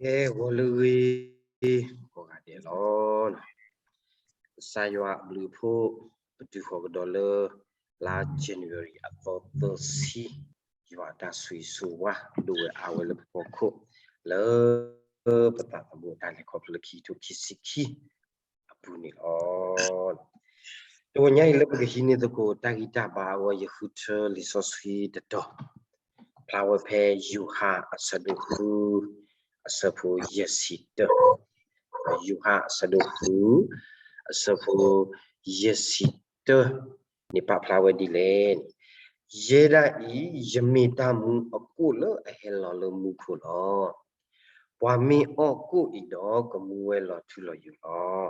ကဲ ဂီၤလၢအဂ့ၤ ကိးဂၤဒဲးလီၤ. ကစၢ်ယွၤအဘျုးအဖှိၣ် ပတုၤဃီၤကဒီးလၢ လါ January အသီသၢဆံ, ယွၤအတၢ်ဆိၣ်ဂ့ၤဆိၣ်ဝါ ဒိၣ်ဝဲအါဝဲလၢပဖီခိၣ် လၢပသးသမူအတၢ်လဲၤခီဖျိလၢခံကထိခံဆံခံ အပူၤန့ၣ်လီၤ. တဂီၤညါအံၤလၢပကဟံးန့ၢ်သကိးတၢ်ဂံၢ်တၢ်ဘါအဂီၢ် ယဃုထၢလံာ်စီဆှံတတီၤ, ဖျါဝဲဖဲယိၤဟၣ်အဆၢဒိၣ်ဃု အဆၢဖိယဲၢ်ဆံတၢ, ယိၤဟၣ်အဆၢဒိၣ်ဃု အဆၢဖိယဲၢ်ဆံတၢ န့ၣ်ပာ်ဖျါဝဲဒ်လဲၣ်န့ၣ်, ယဲဒၣ်အံၤ ယမ့ၢ်တၢ်မူအကိၣ်လၢအဟဲလီၤလၢမူခိၣ်လီၤ. ပှၤမ့ၢ်အီၣ်ကိၣ်အံၤဒီး ကမူဝဲလီၤထူလီၤယိာ်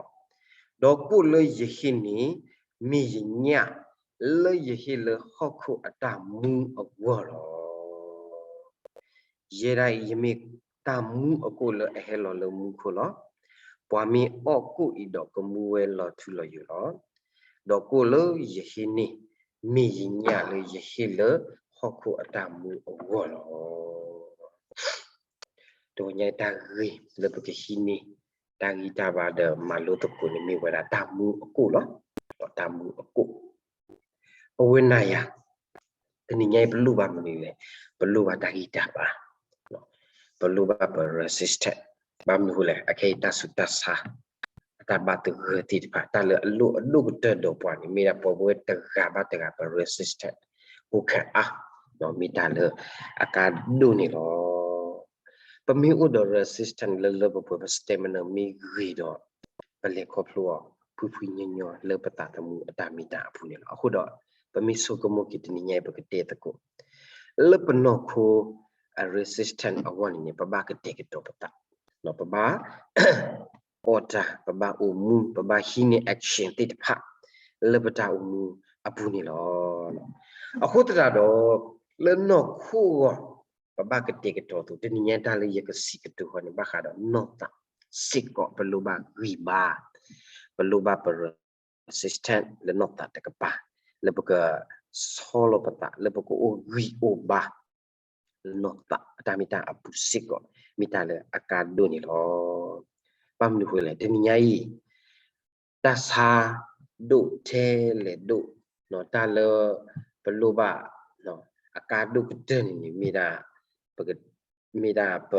လီၤ. ဒီးကိၣ်လၢယဟ့ၣ်န့ၣ် မ့ၢ်ယညၣ်လၢယဟ့ၣ်လၢဟီၣ်ခိၣ်အတၢ်မူအဂီၢ်လီၤ. ယဲဒၣ်အံၤ ယမ့ၢ်တၢ်မူအကိၣ်လၢအဟဲလီၤလၢမူခိၣ်လီၤ. ပှၤမ့ၢ်အီၣ်ကိၣ်အံၤဒီး ကမူဝဲလီၤထူလီၤယိာ်လီၤ. ဒီးကိၣ်လၢယဟ့ၣ်န့ၣ် မ့ၢ်ယညၣ်လၢယဟ့ၣ်လၢဟီၣ်ခိၣ်အတၢ်မူအဂီၢ်လီၤ. တဂီၤညါအံၤတၢ်ဂ့ၢ်လၢပကဟံးန့ၢ် တၢ်ဂံၢ်တၢ်ဘါဒီးမၤလိသကိးန့ၣ် မ့ၢ်ဝဲဒၣ်တၢ်မူအကိၣ်လီၤ. ဒီးတၢ်မူအကိၣ် ပဝဲနၤယၤ တနံၤညါအံၤ ပလိၣ်ဘၣ်မနုၤလဲၣ်, ပလိၣ်ဘၣ်တၢ်ဂံၢ်တၢ်ဘါ, ပလိၣ်ဘၣ်ပ resistance, ဘၣ်မနုၤအဃိလဲၣ်, အခဲအံၤတၢ်ဆူးတၢ်ဆါ အတၢ်ဘၣ်သဂၢၢ်သ့ၣ်တဖၣ် တၢ်လၢအလိၣ်အဒိၣ်ကတၢၢ်ဒီးပှၤန့ၣ် မ့ၢ်ဒၣ်ပဝဲတဂၤဘၣ်တဂၤ ပ resistance အိၣ်ခံအါ, ဒီးမ့ၢ်တၢ်လၢအကါဒိၣ်န့ၣ်လီၤ. ပမ့ၢ်အိၣ်ဒီး resistance လၢလၢပှဲၤပှဲၤ ပ stamina မ့ၢ်ဂ့ၤဒီး ပလဲၤခီဖျိအီၤ ဖှံဖှံညီညီလၢပသးသမူအတၢ်မ့ၢ်တၢ်အပူၤန့ၣ်လီၤ. အဃိဒီး ပမ့ၢ်ဆိကမိၣ်က့ၤတနံၤညါအံၤ ပကတဲသကိး လၢပနီၢ်ခိအ resistance အဂီၢ်န့ၣ်န့ၣ် ပဘၣ်ကတဲာ်ကတီၤပသး, ပဘၣ်အီၣ်တၢ်, ပဘၣ်အိၣ်မူ, ပဘၣ်ဟံးန့ၢ် action သ့ၣ်တဖၣ် လၢပတၢ်အိၣ်မူအပူၤန့ၣ်လီၤ. အဃိသတးဒီး လၢနီၢ်ခိအဂီၢ် ပဘၣ်ကတဲာ်ကတီၤအသိး တနံၤညါတၢ်လၢယကစံးကတိၤဃီန့ၣ် ဘၣ်ဃးဒီးနီၢ်သးစ့ၢ်ကီး ပလိၣ်ဘၣ်ဂံၢ်ဘါ, ပလိၣ်ဘၣ်ပ resistance လၢနီၢ်သးတကပၤ လၢပကဆီလီၤပသး လၢပကအိၣ်ဂံၢ်အိၣ်ဘါ လၢနီၢ်သးအတၢ်မ့ၢ်တၢ်အပူၤစ့ၢ်ကီး မ့ၢ်တၢ်လၢအကါဒိၣ်န့ၣ်လီၤ. ဘၣ်မနုၤအဃိလဲၣ်, တနံၤညါအံၤ တၢ်ဆါဒိၣ်ထဲလဲၣ်ဒိၣ်, တၢ်လၢပလိၣ်ဘၣ် အကါဒိၣ်ကတၢၢ်န့ၣ်န့ၣ် မ့ၢ်ဒၣ် မ့ၢ်ဒၣ်ပ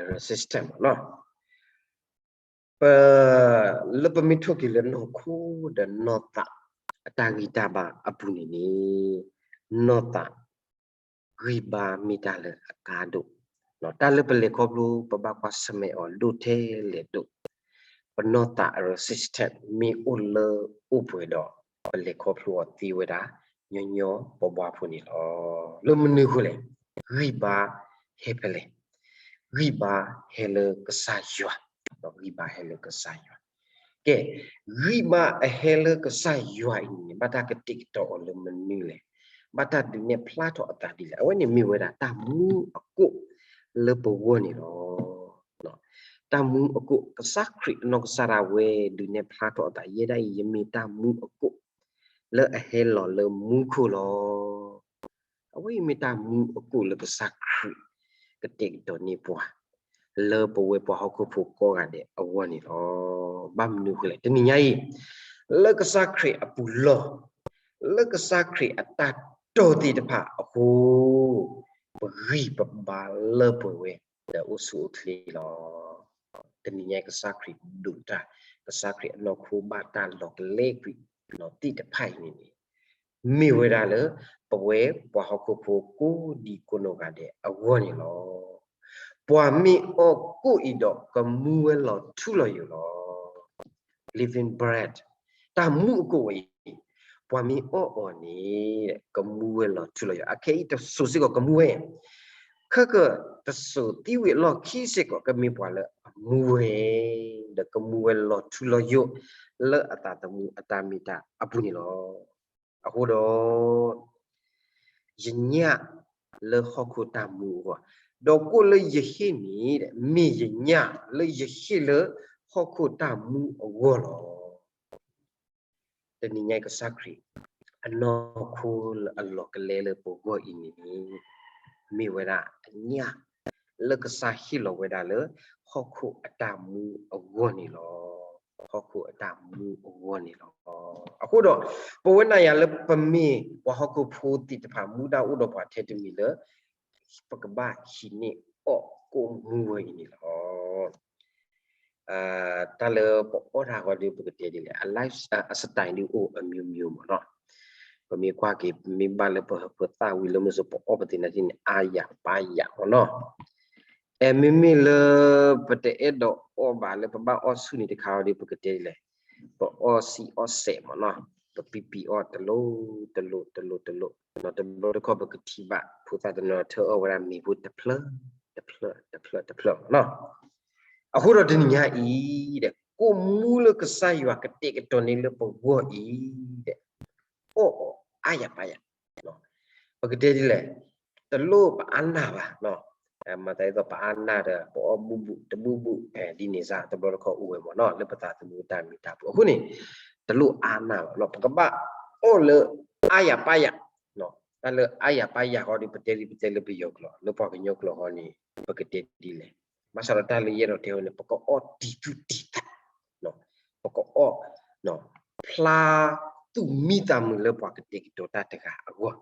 resistance မ့ၢ်နီၤ. ပ လၢပမ့ၢ်ထိၣ်က့ၤလၢနီၢ်ခိဒီးနီၢ်သးအတၢ်ဂံၢ်တၢ်ဘါအပူၤန့ၣ်န့ၣ် နီၢ်သးဂံၢ်ဘါမ့ၢ်တၢ်လၢအကါဒိၣ်, တၢ်လၢပလဲၤခီဖျိ ပဘၣ်ကွၢ်ဆၢၣ်မဲာ်အီၤဒိၣ်ထဲလဲၣ်ဒိၣ်, ပနီၢ်သးအ resistance မ့ၢ်အိၣ်လၢအိၣ်ပှဲၤဒီး ပလဲၤခီဖျိအီၤသ့ဝဲဒၣ် ညီညီပဘှါဖိန့ၣ်လီၤ. လၢမနုၤအဃိလဲၣ်, ဂံၢ်ဘါဟဲဖဲလဲၣ်, ဂံၢ်ဘါဟဲလၢကစၢ်ယွၤ, ဒီးဂံၢ်ဘါဟဲလၢကစၢ်ယွၤ. ကဲ, ဂံၢ်ဘါအဟဲလၢကစၢ်ယွၤအံၤန့ၣ် ဘၣ်တၢ်ကတဲာ်ကတီၤအီၤလၢမနုၤလဲၣ်, ဘၣ်တၢ်ဒုးနဲၣ်ဖျါထီၣ်အသးဒ်လဲၣ်. အဝဲန့ၣ်မ့ၢ်ဝဲဒၣ်တၢ်မူအကိၣ်လၢပဂီၢ်န့ၣ်လီၤ. တၢ်မူအကိၣ် ကစၢ်ခရံာ်အနီၢ်ကစၢ်ဒၣ်ဝဲ ဒုးနဲၣ်ဖျါထီၣ်အသး ယဲဒၣ်အံၤ ယမ့ၢ်တၢ်မူအကိၣ် လၢအဟဲလီၤလၢမူခိၣ်လီၤ. အဝဲအံၤမ့ၢ်တၢ်မူအကိၣ်လၢကစၢ်ခရံာ် ကတဲာ်ကတီၤန့ၢ်ပှၤ လၢပဝဲပှၤဟီၣ်ခိၣ်ဖိကိးဂၤဒဲးအဂီၢ်န့ၣ်လီၤ. ဘၣ်မနုၤအဃိလဲၣ်, တနံၤညါအံၤ လၢကစၢ်ခရံာ်အပူၤလီၢ်, လၢကစၢ်ခရံာ်အတၢ်တိာ်သ့ၣ်တဖၣ်အဃိ ပဂံၢ်ပဘါလၢပှဲၤဝဲ ဒီးအိၣ်ဆူၣ်အိၣ်ချ့လီၤ. တနံၤညါအံၤ ကစၢ်ခရံာ်ဒိးတၢ်, ကစၢ်ခရံာ်အနီၢ်ခိဘၣ်တၢ်လီၤကလဲကွံာ်လီၤသ့ၣ်တဖၣ်အံၤန့ၣ်န့ၣ် မ့ၢ်ဝဲဒၣ်လၢ ပဝဲပှၤဟီၣ်ခိၣ်ဖိကိးဒံကိးနီၢ်ဂၤဒဲးအဂီၢ်န့ၣ်လီၤ. ပှၤမ့ၢ်အီၣ်ကိၣ်အံၤဒီး ကမူဝဲလီၤထူလီၤယိာ်လီၤ. Living bread, တၢ်မူအကိၣ်ဝဲအံၤ, ပှၤမ့ၢ်အီၣ်အီၤန့ၣ် ကမူဝဲလီၤထူလီၤယိာ်, အခဲအံၤတစိၤစ့ၢ်ကီးကမူဝဲ, ခဲကတစိၤသံဝံၤအလီၢ်ခံစ့ၢ်ကီး ကမ့ၢ်ပှၤလၢအမူဝဲ, ဒီးကမူဝဲလီၤထူလီၤယိာ် လၢအသးသမူအတၢ်မ့ၢ်တၢ်အပူၤန့ၣ်လီၤ. အဃိဒီး ယညၣ်လၢဟီၣ်ခိၣ်တၢ်မူအဂီၢ်, ဒီးကိၣ်လၢယဟ့ၣ်န့ၣ် မ့ၢ်ယညၣ်လၢယဟ့ၣ်လၢဟီၣ်ခိၣ်တၢ်မူအဂီၢ်လီၤ. တနံၤညါအံၤ ကစၢ်ခရံာ် အနီၢ်ခိလၢအလီၤကလဲလၢပဂီၢ်အံၤန့ၣ် မ့ၢ်ဝဲဒၣ်အညၣ် လၢကစၢ်ဟ့ၣ်လီၤဝဲဒၣ်လၢ ဟီၣ်ခိၣ်အတၢ်မူအဂီၢ်န့ၣ်လီၤ. ဟီၣ်ခိၣ်အတၢ်မူအဂီၢ်န့ၣ်လီၤ. အဃိဒီး ပဝဲနၤယၤလၢပမ့ၢ်ပှၤဟီၣ်ခိၣ်ဖိသ့ၣ်တဖၣ် မူဒါအိၣ်ဒီးပှၤထဲတမံၤလၢ ပကဘၣ်ဟံးန့ၢ်အီၣ်ကိၣ်မူဝဲအံၤန့ၣ်လီၤ. တၢ်လၢပအီၣ်တၢ်ဃီဒီး ပကတဲဒ်လဲၣ်, အ life အ style ဒ်အိၣ်အမျိုးမျိုးမ့ၢ်နီၤ. ပမ့ၢ်ကွၢ်က့ၤ ပမ့ၢ်ဘၣ်လၢပသၣ်ဝံၤလၢမုၢ်စိၤ ပအီၣ်ပသ့ၣ်နာ်က့န့ၣ် အါယၤပါယၤမ့ၢ်နီၤ. အဲ မ့မ့ၢ်လၢ ပတအဲၣ်ဒိးအီၣ်ဘၣ်လၢပဘၣ်အီၣ်ဆူၣ်န့ၣ်တခါဃီဒီး ပကတဲဒ်လဲၣ်, ပအီၣ်ဆံးအီၣ်စဲးမ့ၢ်နီၤ. ပပံးပံးအီၣ်တလိၤ တလိၤ တလိၤ တလိၤ, တဘျီတခီၣ်ပကထံၣ်ဘၣ် ဖိသၣ်တနီၤထၢၣ်အီၣ်ဝဲဒၣ်မ့ၤဖိတဖျၢၣ် တဖျၢၣ် တဖျၢၣ် တဖျၢၣ်မ့ၢ်နီၤ. အဃိဒီးတနံၤညါအံၤဒီး ကိၣ်မူလၢကစၢ်ယွၤကတဲာ်ကတီၤန့ၢ်လၢပဂီၢ်အံၤဒီး အီၣ်အီၤအါယၤပါယၤ, ပကတဲဒ်လဲၣ်, တလိၣ်ပအါနၢ်ဘၣ်, မၤသးဒ်သိးပအါနၢ်ဒီး ပအီၣ်ဘူၣ်ဘူၣ်တဘူၣ်ဘူၣ် ဒ်န့ၣ်စ့ၢ် တဘျီတခီၣ်အိၣ်ဝဲမ့ၢ်နီၤ လၢပသးသမူတၢ်မ့ၢ်တၢ်ပူၤ. အဃိန့ၣ် တလိၣ်အါနၢ်ဘၣ်, ပကဘၣ်အီၣ်လၢအါယၤပါယၤ, တၢ်လၢအါယၤပါယၤဃီဒီး ပတဲဒ်ပတဲလၢပယီၤကျိာ် လၢပှၤကညီကျိာ်ဃီန့ၣ် ပကတဲဒ်လဲၣ်. ဘၣ်ဆၣ်ဒီးတၢ်လၢယအဲၣ်ဒိးတဲအီၤန့ၣ် ပကအီၣ်တံၤသူၣ်တံၤသး, ပကအီၣ် ဖျါသူၣ်မံသးမုာ်လၢပှၤကတဲာ်ကတီၤတၢ်တဂၤအဂီၢ်.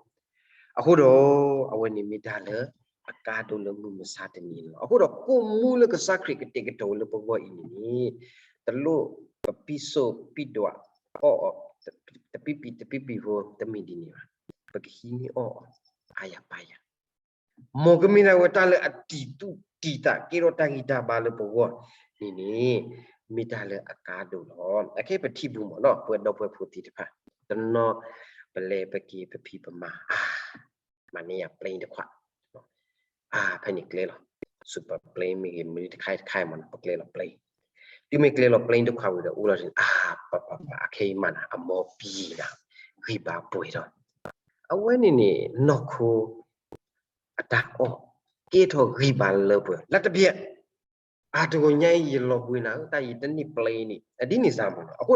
အဃိဒီး အဝဲန့ၣ်မ့ၢ်တၢ်လၢအကါဒိၣ်လၢမုၢ်မဆါတနံၤန့ၣ်လီၤ. အဃိဒီးကိၣ်မူလၢကစၢ်ခရံာ်ကတဲာ်ကတီၤဝဲလၢပဂီၢ်အံၤန့ၣ်န့ၣ် တလိၣ်ပပံၣ်စိၣ်ပံၣ်ဒွးအီၣ်အီၤ တပံၣ်ပံၣ်တပံၣ်ပံၣ်ဖိ တမ့ၢ်ဒ်န့ၣ်ဘၣ်. ပကဟံးန့ၢ်အီၣ်အီၤ အါယၤပါယၤ မ်ကမ့ၢ်ဒၣ်ဝဲတၢ်လၢအတံၤသူၣ်တံၤသး ကဲထီၣ်တၢ်ဂံၢ်တၢ်ဘါလၢပဂီၢ်န့ၣ်န့ၣ် မ့ၢ်တၢ်လၢအကါဒိၣ်လီၤ. အခဲပထံၣ်ပူၤမ့ၢ်နီၤ ပဝဲဒီပုၢ်ဝဲၢ်ဖိသ့ၣ်တဖၣ် တနီၤ ပလဲၤပက့ၤပဖံးပမၤ အါ မၤန့ၢ်ယၤ plane တခွး အါ ဖဲန့ၣ်ကျဲလီၤ super plane မ့ၢ်ဂ့ၤ မနုၤတခါတခါမ့ၢ်နီၤ ပကျဲလီၤ plane တုၤမ့ၢ်ကျဲလီၤ plane တခွးဝံၤဒီး အိၣ်လီၤ အါ ပပပ အခဲအံၤမးနၤ အမီၢ်ပံၤနၤ ဂံၢ်ဘါပှဲၤဒီး အဝဲန့ၣ်န့ၣ် နီၢ်ခိ အတၢ်အီၣ် ကဲထီၣ်ဂံၢ်ဘါလၢပှဲၤ လၢတဘျီ အါ တဂီၤညါအံၤ ယလီၤဘှံးနၤဧၢ တၢ်ယတန့ၢ် plane န့ၣ် ဒ်န့ၣ်စ့ၢ်မ့ၢ်နီၤ. အဃိ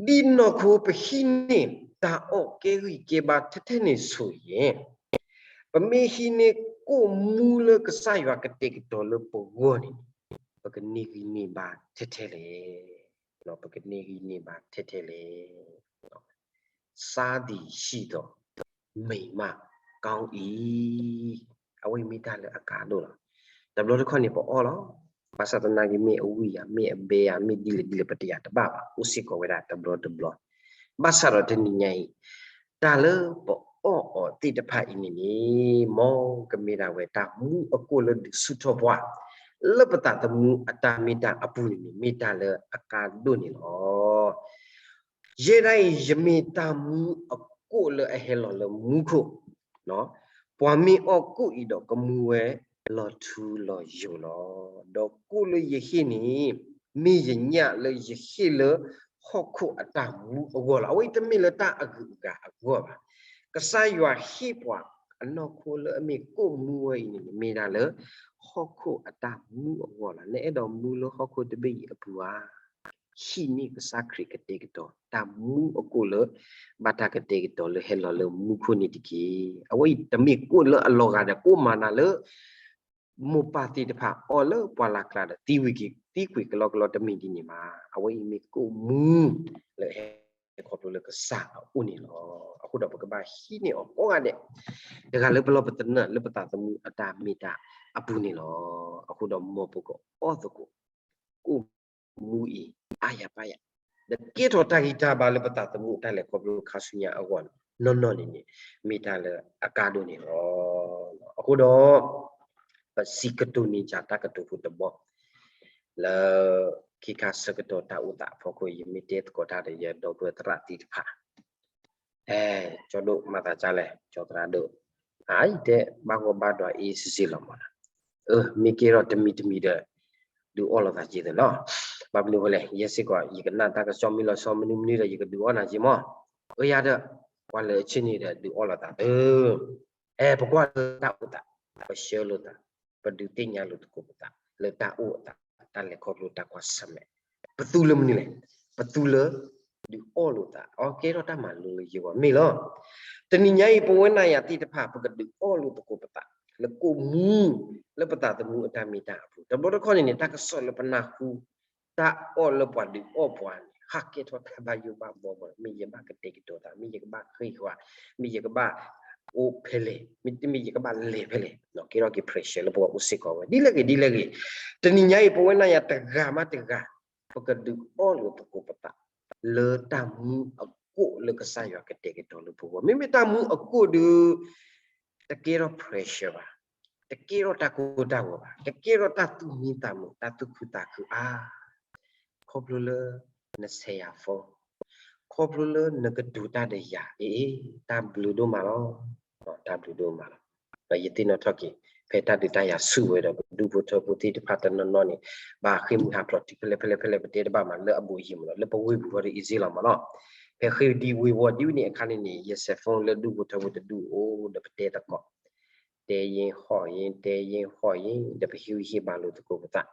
ဒီး ဒ်နီၢ်ခိပဟံးန့ၢ် တၢ်အီၣ်ကဲဂံၢ်ကဲဘါထဲထဲန့ၣ်ဆိၣ်ဂ့ၤ ပမ့ၢ်ဟံးန့ၢ်ကိၣ်မူလၢကစၢ်ယွၤကတဲာ်ကတီၤလၢပဂီၢ်န့ၣ် ပကန့ၢ်ဂံၢ်န့ၢ်ဘါထဲထဲလဲၣ်. ပကန့ၢ်ဂံၢ်န့ၢ်ဘါထဲထဲလဲၣ်. စားသည်ရှိသော် မိန်းမကောင်း အံၤ အဝဲအံၤမ့ၢ်တၢ်လၢအကါဒိၣ်လီၤ. တဘျီတခီၣ်န့ၣ် ပအီၣ်လီၤ. ဘၣ်ဆၣ်သနာ်က့ မ့ၢ်အဝံၣ်ဧါ မ့ၢ်အဘဲဧါ မ့ၢ်ဒ်လဲၣ်ဒ်လဲၣ် ပတယာ်တဘၣ်ဘၣ် အိၣ်စ့ၢ်ကီးဝဲဒၣ်တဘျီတဘျီ. ဘၣ်ဆၣ်ဒီးတနံၤညါအံၤ တၢ်လၢပအီၣ်အီၤသ့ၣ်တဖၣ်အံၤန့ၣ်န့ၣ် မ်ကမ့ၢ်ဒၣ်ဝဲတၢ်မူအကိၣ်လၢဒုးဆူၣ်ထီၣ်ပှၤ လၢပသးသမူအတၢ်မ့ၢ်တၢ်အပူၤန့ၣ်န့ၣ် မ့ၢ်တၢ်လၢအကါဒိၣ်န့ၣ်လီၤ. ယဲဒၣ်အံၤ ယမ့ၢ်တၢ်မူအကိၣ်လၢအဟဲလီၤလၢမူခိၣ်, ပှၤမ့ၢ်အီၣ်ကိၣ်အံၤဒီးကမူဝဲလီၤထူလီၤယိာ်လီၤ. ဒီးကိၣ်လၢယဟ့ၣ်န့ၣ် မ့ၢ်ယညၣ်လၢယဟ့ၣ်လၢဟီၣ်ခိၣ်အတၢ်မူအဂီၢ်လီၤ. အဝဲအံၤတမ့ၢ်လၢတၢ်အဂုၤအဂၤအဂီၢ်ဘၣ်. ကစၢ်ယွၤဟ့ၣ်ပှၤအနီၢ်ခိလၢအမ့ၢ်ကိၣ်မူဝဲအံၤန့ၣ် မ့ၢ်ဒၣ်လၢဟီၣ်ခိၣ်အတၢ်မူအဂီၢ်လီၤ. နအဲၣ်ဒိးမူလၢဟီၣ်ခိၣ်တဘ့ၣ်အံၤအပူၤဧါ ဟံးန့ၢ်ကစၢ်ခရံာ်ကတဲာ်ကတီၤ တၢ်မူအကိၣ်လၢ ဘၣ်တၢ်ကတဲာ်ကတီၤလၢဟဲလီၤလၢမူခိၣ်န့ၣ်တက့ၢ်. အဝဲအံၤတမ့ၢ်ကိၣ်လၢအလီၤဂာ်ဒီး ကိၣ်မၤနၤလၢ မိၢ်ပၢ်သ့ၣ်တဖၣ်အီၣ်လၢပှၢ်လၢ်ကျါဒီး သံကွံာ်က့ၤ သံကွံာ်ကလီကလီတမ့ၢ်ဒ်န့ၣ်ဘၣ်. အဝဲအံၤမ့ၢ်ကိၣ်မူ လၢဟဲခီဖျိလၢကစၢ်အအိၣ်န့ၣ်လီၤ. အဃိဒီးပကဘၣ်ဟံးန့ၢ်အီၤကိးဂၤဒဲး တဂၤလၢပလီၢ်ပသနၢၣ်လၢပသးသမူအတၢ်မ့ၢ်တၢ်အပူၤန့ၣ်လီၤ. အဃိဒီးမ်ပကအီၣ်သကိး ကိၣ်မူအံၤ အါယၤပါယၤ ဒီးကဲထီၣ်တၢ်ဂံၢ်တၢ်ဘါလၢပသးသမူအတၢ်လဲၤခီဖျိခါဆူညါအဂီၢ် နီၢ်နီၢ်န့ၣ်န့ၣ် မ့ၢ်တၢ်လၢအကါဒိၣ်န့ၣ်လီၤ. အဃိဒီး ပစံးကတိၤန့ၢ်ယၤတၢ်ကတိၤဖိတဘီ လၢခံခါဆၢကတီၢ်တၢ်အိၣ်သးအဖီခိၣ် ယမ့ၢ်တဲသကိးတၢ်ဒီးယဒီပုၢ်ဝဲၢ်သရၣ်သ့ၣ်တဖၣ် အဲ ကၠီဒိၣ်မၤသးဒ်လဲၣ် ကၠီသရၣ်ဒိၣ်, အါ ယတဲဘၣ်ဂီၢ်ဘၣ်ဒွးအ့ၣ်စ့ၢ်စ့ၢ်လီၤမးနီၤ, အၢ မ့ၢ်ကဲထီၣ်တမံၤတမံၤဒီး ဒုးအီၣ်လိာ်သးက့ၤသ့ၣ်နီၤ, ဘၣ်မနုၤဃိလဲၣ် ယဲစ့ၢ်ကီး ယကနၣ်တၢ်ကစီၣ်မ့ၢ်လီၤဆီမနုၤမနုၤဒီး ယကဒုးအီၣ်နၤက့ၤမး, အၢ ယၤဒီး ပှၤလၢအဆ့ၣ်န့ၣ်ဒီး ဒုးအီၣ်လိာ်သးသ့ အဲ ပကွၢ်လၢတၢ်အိၣ်သး, ပဆှၢလိာ်သး, ပဒုးသ့ၣ်ညါလိာ်သကိးပသး လၢတၢ်အိၣ်အသး တၢ်လဲၤခီဖျိတၢ်ကွၢ်ဆၢၣ်မဲာ်, ပသူလၢမနုၤလဲၣ်, ပသူလၢ ဒုးအီၣ်လိာ်သး အကဲထီၣ်တၢ်မၤလိလၢယဂီၢ်မ့ၢ်လီၤ. တနံၤညါအံၤ ပဝဲနၤယၤသ့ၣ်တဖၣ် ပကဒုးအီၣ်လိာ်သကိးပသး လၢကိၣ်မူ လၢပသးသမူအတၢ်မ့ၢ်တၢ်အပူၤ, တဘျီတခီၣ်န့ၣ်န့ၣ် တၢ်ကစီၣ်လၢပနၢ်ဟူ တၢ်အီၣ်လၢပှၤဒုးအီၣ်ပှၤန့ၣ် ဟးကဲထီၣ်တၢ်ဘၣ်ယိၣ်ဘၣ်ဘီမး, မ့ၢ်ယဘၣ်ကတဲာ်ကတီၤသး, မ့ၢ်ယကဘၣ်ဃ့ၢ်ဃီ, မ့ၢ်ယကဘၣ်အိၣ်ဖဲလဲၣ်, မ့တမ့ၢ်ယကဘၣ်လဲၤဖဲလဲၣ်, ကဲထီၣ်က့ၤ pressure လၢပဂီၢ်အိၣ်စ့ၢ်ကီးဝဲ. ဒ်လဲၣ်ဂ့ၤ ဒ်လဲၣ်ဂ့ၤ, တနံၤညါအံၤ ပဝဲနၤယၤတဂၤမးတဂၤ ပကဒုးအီၣ်လိာ်သကိးပသး လၢတၢ်မူအကိၣ်လၢကစၢ်ယွၤကတဲာ်ကတီၤလၢပဂီၢ်. မ့မ့ၢ်တၢ်မူအကိၣ်ဒီး တကဲထီၣ် pressure ဘၣ်, တကဲထီၣ်တၢ်ကိၢ်တၢ်ဂီၤဘၣ်, တကဲထီၣ်တၢ်သူၣ်မံသးမုာ် တၢ်သူၣ်ခုသးခုအါ, ခီဖျိလၢ နဆဲးယၤ phone, ခီဖျိလၢနကတိၤတၢ်ဒီးယၤ, အ့ တၢ်ဘျုးဒိၣ်မးလီၤ, တၢ်ဘျုးဒိၣ်မးလီၤ. ဒီးယသ့ၣ်နီၣ်ထီၣ်က့ၤ ဖဲတၢ်ဒုးတၢ်ယၤဆူၣ်ဝဲဒီး ပဒူၣ်ဖိထၢဖိသ့ၣ်တဖၣ်တနီၤနီၤန့ၣ် ဘၣ်ဃ့ၢ်မှံဟးဖျိးတုၤဖဲလဲၣ်ဖဲလဲၣ်ဖဲလဲၣ် ပတဲတဘၣ်မး လၢအဘူးအယံၤမးလီၤ, လၢပဝ့ၢ်ပူၤဃီဒီး easy လီၤမးလီၤ. ဖဲဃ့ၢ်ဒံဝ့ၢ်ဝီၤဒ်ဝဲန့ၣ်အခါန့ၣ်န့ၣ် ယဆဲး phone လၢဒူၣ်ဖိထၢဖိတဒူၣ်အိၣ်ဒီးပတဲသကိး တဲယ့ၢ်ဟီၣ်ယ့ၢ် တဲယ့ၢ်ဟီၣ်ယ့ၢ် ဒီးပဟ့ၣ်ဂံၢ်ဟ့ၣ်ဘါလိာ်သကိးပသး,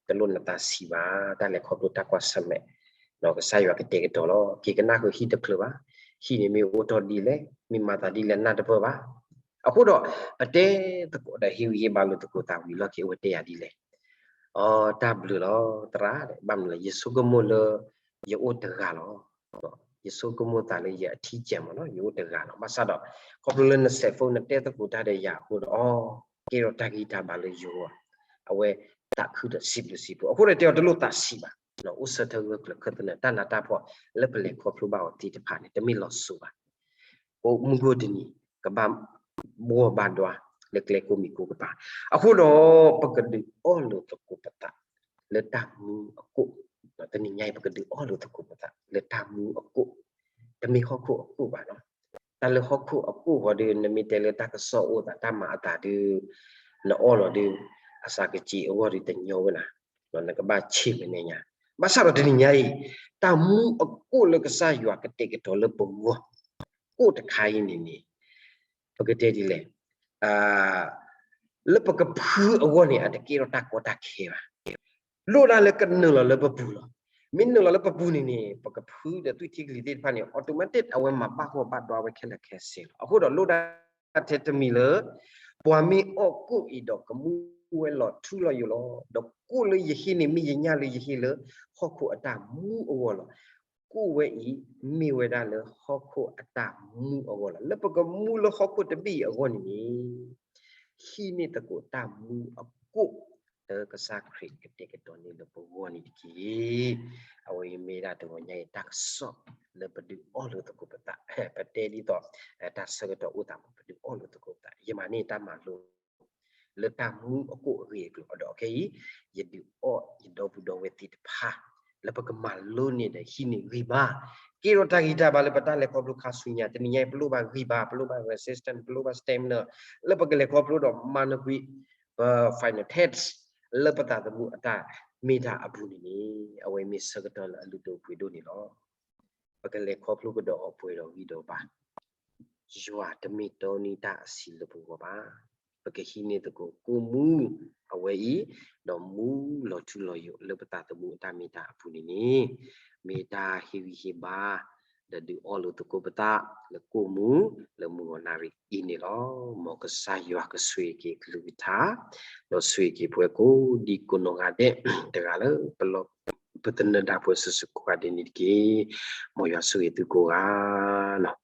တလိၣ်နသးဆံးဘၣ်, တၢ်လဲၤခီဖျိတၢ်ကွၢ်ဆၢၣ်မဲာ်, ကစၢ်ယွၤကတဲာ်ကတီၤလီၤ. က့ၤကနၣ်ဃုာ်ဟံၣ်တဖျၢၣ်ဘၣ်, ဟံၣ်န့ၣ်မ့ၢ်အိၣ်ထီၣ်ဒ်လဲၣ်, မ့ၢ်မၤသးဒ်လဲၣ် နၢ်တပၢၢ်ဘၣ်. အဃိဒီး ပတဲသကိးဒီးဟ့ၣ်ဂံၢ်ဟ့ၣ်ဘါလိာ်သကိးသးဝံၤလီၢ်ခံ အဝဲတဲယၤဒ်လဲၣ်, အိ တၢ်ဘျုးလီၤ သရၣ်, ဘၣ်မနုၤလဲၣ် ယဆိကမိၣ်လၢ ယအိၣ်တဂၤလီၤ. ယဆိကမိၣ်သးလၢယအထံကဲမးလီၤ, ယအိၣ်တဂၤလီၤ. ဘၣ်ဆၣ်ဒီး ခီဖျိလၢနဆဲး phone နတဲသကိးတၢ်ဒီးယၤအဃိဒီး အိ ကဲထီၣ်တၢ်ဂံၢ်တၢ်ဘါလၢယဂီၢ်, အဝဲသးခုဒီးစံးဘျုးစံးဖှိၣ်. အဃိဒီးတဲအီၤတလိၣ်သးဆံးဘၣ်, အိၣ်ဆၢထၢၣ်ဂၢၢ်ကျၢၤခၢၣ်သနၢၣ် တၢ်နးတၢ်ဖှီၣ်လၢပလဲၤခီဖျိဘၣ်အီၤသ့ၣ်တဖၣ်န့ၣ် တမ့ၢ်လီၤစိၤဘၣ်. အိ မူခိၣ်တနံၤ ကဘၣ်ဘှီၣ်ဘၣ်ဒွါ လၢကျဲကိးမံၤကိးကပၤ, အဃိဒီး ပကဒုးအီၣ်လိာ်သကိးပသး လၢတၢ်မူအကိၣ်, တနံၤညါအံၤ ပကဒုးအီၣ်လိာ်သကိးပသး လၢတၢ်မူအကိၣ်, တမ့ၢ်ဟီၣ်ခိၣ်အကိၣ်ဘၣ်လီၤ. တၢ်လၢဟီၣ်ခိၣ်အကိၣ်ဃီဒီး နမ့ၢ်တဲလၢတၢ်ကစီၣ်အိၣ်သး တၢ်မၤအသးဒီး နအီၣ်လီၤဒီး အစှၤကစ့အဂီၢ်ဒီးတညီဝဲနၤ, နကဘၣ်ဆ့ၣ်မဲာ်နဲၣ်ညါ. ဘၣ်ဆၣ်ဒီးတနံၤညါအံၤ တၢ်မူအကိၣ်လၢကစၢ်ယွၤကတဲာ်ကတီၤလၢပဂီၢ် ကိၣ်တခါအံၤန့ၣ်န့ၣ် ပကတဲဒ်လဲၣ်, လၢပကဖုအဂီၢ်န့ၣ် အတကဲထီၣ်တၢ်ကီတၢ်ခဲဘၣ်. လိၣ်ဒၣ်လၢကနုာ်လီၤလၢပပူၤလီၤ. မ့ၢ်နုာ်လီၤလၢပပူၤန့ၣ်န့ၣ် ပကဖုဒီးသွံၣ်ထံကလံၤသ့ၣ်တဖၣ်န့ၣ် automatic အဝဲမၤဘၣ်ဂီၢ်ဘၣ်ဒွါဝဲခဲလၢာ်ခဲဆ့လီၤ. အဃိဒီးလိၣ်ဒၣ်ထဲတမံၤလၢ ပှၤမ့ၢ်အီၣ်ကိၣ်အံၤဒီးကမူဝဲလီၤထူလီၤယိာ်လီၤ. ဒီးကိၣ်လၢယဟ့ၣ်န့ၣ် မ့ၢ်ယညၣ်လၢယဟ့ၣ်လၢဟီၣ်ခိၣ်အတၢ်မူအဂီၢ်လီၤ. ကိၣ်ဝဲအံၤ မ့ၢ်ဝဲဒၣ်လၢဟီၣ်ခိၣ်အတၢ်မူအဂီၢ်လီၤ. လၢပကမူလၢဟီၣ်ခိၣ်တဘ့ၣ်အံၤအဂီၢ်န့ၣ်န့ၣ် ဟံးန့ၢ်သကိးတၢ်မူအကိၣ် လၢကစၢ်ခရံာ်ကတဲာ်ကတီၤန့ၢ်လၢပဂီၢ်န့ၣ်တက့ၢ်. အဝဲအံၤမ့ၢ်ဒၣ်တဂီၤညါအံၤတၢ်ကစီၣ်လၢပဒုးအီၣ်လိာ်သကိးပသး, ပတဲဒ်သိး တၢ်ဆၢကတီၢ်အိၣ်သးမး ပဒုးအီၣ်လိာ်သကိးပသး, ယမၤန့ၢ်တၢ်မၤလိ လၢတၢ်မူအကိၣ်အဂ့ၢ်အကျိၤအီၤဒီး ခဲအံၤ ယဒုးအီၣ်ယဒီပုၢ်ဒီဝဲၢ်သ့ၣ်တဖၣ် လၢပကမၤလိန့ၢ်ဒီးဟံးန့ၢ်ဂံၢ်ဘါ, ကဲထီၣ်တၢ်ဂံၢ်တၢ်ဘါလၢပတၢ်လဲၤခီဖျိခါဆူညါ. တနံၤညါအံၤ ပလိၣ်ဘၣ်ဂံၢ်ဘါ, ပလိၣ်ဘၣ် resistance, ပလိၣ်ဘၣ် stamina လၢပကလဲၤခီဖျိဒီးမၤနၢၤကွံာ် ပ final test လၢပသးသမူအတၢ်မ့ၢ်တၢ်အပူၤန့ၣ်န့ၣ် အဝဲမ့ၢ်ဆၢကတီၢ်လၢအလုၢ်ဒိၣ်ပှ့ၤဒိၣ်န့ၣ်လီၤ. ပကလဲၤခီဖျိကဒီးအီၤပှဲၤဒီးဂံၢ်ဒီးဘါ, ယွၤတမ့ၢ်တီနံတၢ်အဆံးလၢပဂီၢ်ဘၣ်. ပကဟံးန့ၢ်သကိးကိၣ်မူအဝဲအံၤ, ဒီးမူလီၤထူလီၤယိာ်လၢပသးသမူအတၢ်မ့ၢ်တၢ်အပူၤန့ၣ်န့ၣ် မ့ၢ်တၢ်ဟ့ၣ်ဂံၢ်ဟ့ၣ်ဘါ ဒီးဒုးအီၣ်လိာ်သကိးပသး လၢကိၣ်မူ လၢမုၢ်ဂီၤနၣ်ရံၣ်အံၤန့ၣ်လီၤ. မ်ကစၢ်ယွၤကဆိၣ်ဂ့ၤက့ၤအကလုၢ်ကထါ, ဒီးဆိၣ်ဂ့ၤက့ၤပဝဲကိးဒံကိးနီၢ်ဂၤဒဲး တဂၤလၢပလီၢ် ပသနၢၣ်ဒၣ်ပှဲၤစုာ်စုာ်ကိးဂၤဒဲးန့ၣ်တက့ၢ်. မ်ယွၤဆိၣ်ဂ့ၤသုကိးဂၤလီၤ.